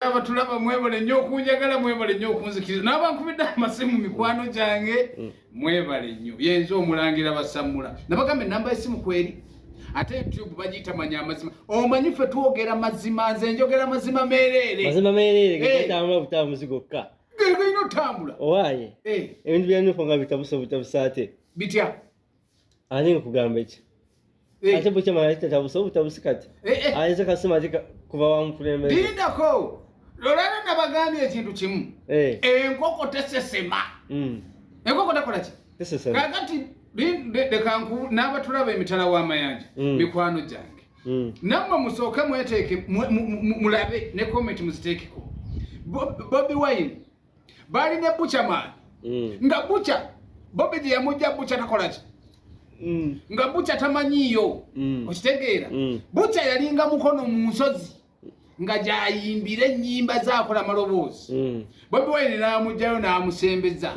Abatulaba, mwebale nnyo okunjagala, mwebale nnyo okunzikiriza. N'abankubidde amasimu, mikwano gyange, mwebale nnyo. Yenze omulangira Basammula. Nabagamba enamba y'essimu kweri, ate YouTube bagiyita Manya Amazima. Omanyi ffe twogera mazima, nze njogera mazima meereere. Mazima meereere. Gegatambula butambuzi gokka. Gegalina otambula. Owaaye, ebintu bya NUP nga bitabuse butabuse ate. Bitya? Ani nkugamba eki? Ate bukyamala kitatabuse obutabusi kati. Ayinza kasima ate kuva wa mukulembeze. Lindako. Olwaleero nabagambye ekintu kimu. Enkoko tesesema. Enkoko tekola ki? Tesesema. Kakati leka n'abatulaba emitala w'amayanja, mikwano gyange, nammwe musooke mweteeke, mulabe ne comment muziteekeko. Bobi Wine baali ne Buchaman, nga Bucha Bobi gye yamujja, Bucha takola ki? Nga Bucha tamanyiiyo. Okitegeera? Bucha yalinga mukono mu nsozi nga gyayimbira ennyimba zaakola amaloboozi. Bobi Wine n'amugjayo n'amusembeza.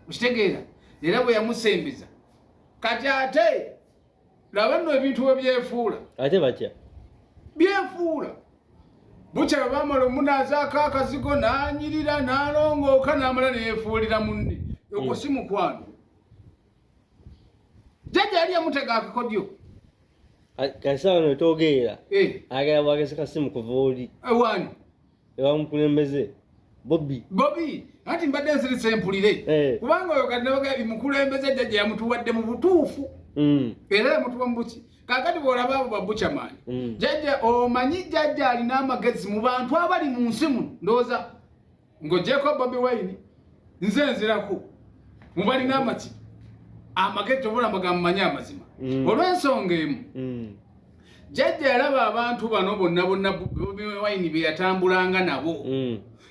Okitegeera? Era bwe yamusembeza, kati ate laba nno ebintu bwe byefuula. Ate batya? Byefuula. Bukya bwe bamala omunaazaako akazigo, n'anyirira, n'alongooka, n'amala neyefuulira munne. Ogwo si mukwano. Jjajja yali yamutega akakodyo. Kasaawa no togeera. Ayagala bwagezi kasimu kuva oli. Wani? Ewa mukulembeze Bobi. Bobi, anti mbadde nsirise mpulire. Kubanga oyo kati nabaga mukulembeze, jjajja yamutuwadde mu butuufu. Era yamutuwa mu buki. Kaakati bw'olaba abo ba Buchaman, jjajja, omanyi jjajja alina amagezi mu bantu abali mu nsi muno. Ndowooza ng'oggyeko Bobi Wine, nze nzirako mubalina amaki amagezi, obula amagambo manyi amazima. Olw'ensonga emu, jjajja yalaba abantu bano bonna bonna Bobi Wine be yatambulanga nabo,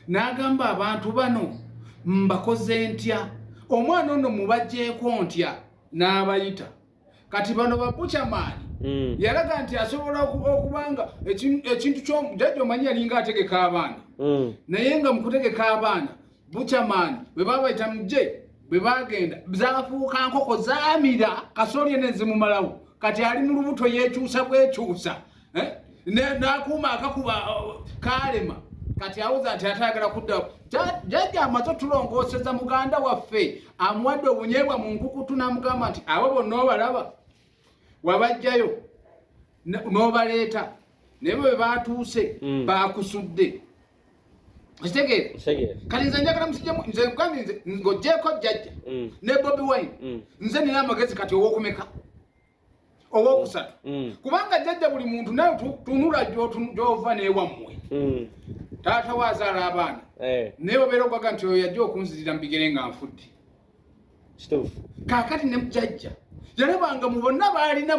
n'agamba, "Abantu bano mbakoze ntya? Omwana ono mubagjeeko ntya?" N'abayita. Kati bano ba Buchaman, yalaga nti asobola okubanga ekintu jjajja omanyi yalinga ategeka abaana, naye nga mu kutegeka abaana, Buchaman bwe babayita mujje, bwe bagenda zafuuka nkoko zaamira kasooli ene zimumalawo. Kati ali mu lubuto yeekyusa bwekyusa. Eh? N'akuuma akakuba kalema. Kati awoza nti atayagala kudda. Jjajja amaze otulongooseza muganda waffe, amuwadde obunyeebwa mu nkukutu, n'amugamba nti abo bonna obalaba wabajjayo n'obaleeta, naye bwe batuuse bakusudde. Okitegeera? Kitegeera. Kati nze njagala musijjemu. Nze nkugambye, nze ng'oggyeko jjajja ne Bobi Wine, nze nina amagezi kati ow'okumeka? Owokusatu. Kubanga jjajja buli muntu nawe tunula gy'ova n'ewammwe. Taata we azaala abaana, naye obeera ogwaga nti oyo yajja okunzirira mu bigere nga nfudde. Kituufu. Kaakati ne jjajja yalabanga mu bonna baalina,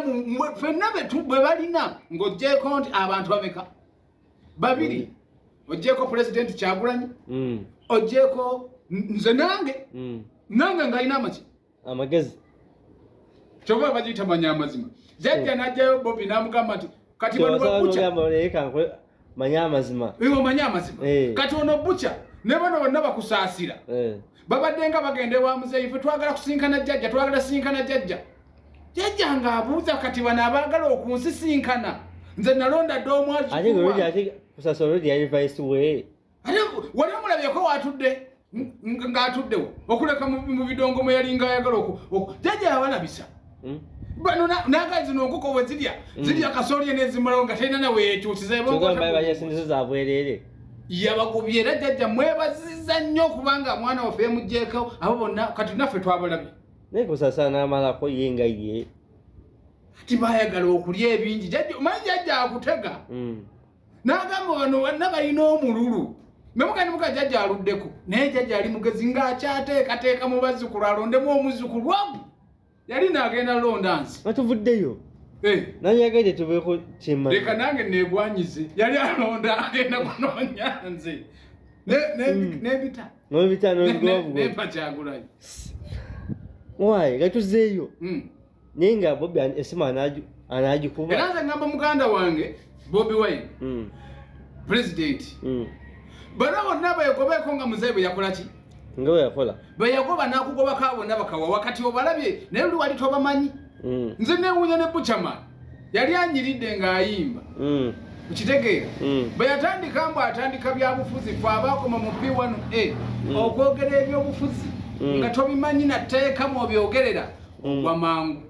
ffenna bwe balina, ng'oggyeko nti abantu bameka? Babiri. Oggyeko Pulezidenti Kyagulanyi, oggyeko nze nange, nange ng'alina amaki? Amagezi. Kyova bagiyita Manya Amazima. Jjajja n'ajjayo Bobi n'amugamba nti kati bano babucha. Manya amazima. Iwe omanye amazima. Kati ono bucha ne bano bonna bakusaasira. Babadde nga bagenda ewa muzeeyi, "Ffe twagala kusinkana jjajja, twagala sinkana jjajja." Jjajja ng'abuuza, "Kati bano abaagala okunsisinkana, nze nalonda dda Ate omwazukulu nga wange." Ate kusasula olwedi yali vice we. Ate wali omulabyeko waatudde ng'atuddewo okuleka mu bidongo mwe yalinga ayagala jjajja yabalabisa. Bano naga zino nkoko bwe zirya, zirya kasooli enezimalawo nga talina nawe yeekyusiza. Kyogamba bayasindizo za bwerere. Yabagobye. Era jjajja mwebaziza nnyo kubanga mwana waffe yamugjeeko abo bonna. Kati naffe twabalabye. Naye kusasula n'amalako ye nga ye. Ati bayagala okulya ebingi. Jjajja omanyi jjajja akutega, n'agamba bano bonna balina omululu. Nemugandi muga jjajja aluddeko, naye jjajja ali mugezi ng'akyateekateeka mu bazzukulu, alondemu omuzzukulu wagu yali naagenda londa nsi. Batuvuddeyo. Eh, Nanyagadde tubeeko kyemmanyi. Leka nange negwanyize. Yali alonda agenda kunoonya nze n'ebita. N'obita n'obigoba. Nempa Kyagulanyi. Waayi gatuzeeyo. Naye nga Bobi esimu anagikuba. Era nze ngamba muganda wange Bobi Wine, pulezidenti, bano bonna begobeeko nga muzeeyi bwe yakola ki? Nga bwe yakola. Bwe yagoba n'akugobako abo bonna bakawa wakati obalabye, naye luli wali tobamanyi. Nze newuunya ne Buchaman yali anyiridde ng'ayimba. Okitegeera? Bwe yatandika mbu atandika byabufuzi, fe abaakoma mu P1A okwogera ebyobufuzi nga tobimanyi natteeka mw'obyogerera, ogwa mangu.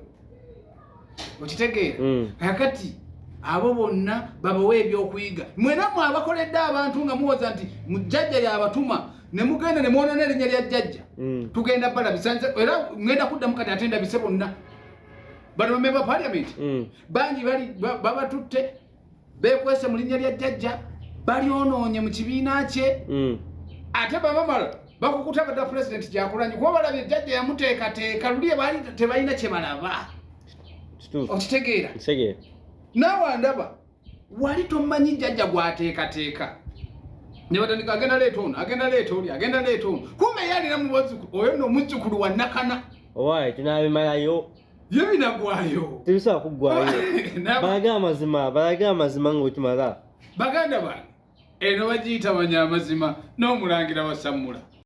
Okitegeera? Kakati abo bonna babawe ebyokuyiga. Mwena mwe abakoledde abantu nga muwoza nti jjajja yabatuma, ne mugenda ne mwonoona erinnya lya jjajja, tugenda balabisa. Nze era ngenda kuddamu kati ate ndabise bonna bano bamemba parliament bangi bali babatutte bekwese mu linnya lya jjajja, balyonoonye mu kibiina kye. Ate bamamala bakukuta badda pulezidenti Kyagulanyi, kuba balabye jjajja yamuteekateeka luli baali tebalina kye balaba. Okitegeera? Naawe andaba wali tomanyi jjajja gwateekateeka, ne batandika agenda leeta ono, agenda leeta oli, agenda leeta ono, kumbe ye alina mu bazzukulu, oyo nno omuzzukulu wa Nakana. Owaaye, tunabimalayo. Ye binagwayo. Tebisobola kuggwayo. Balage amazima, balage amazima ng'otumala. Baganda bange, eno bagiyita manya amazima n'omulangira wasammula.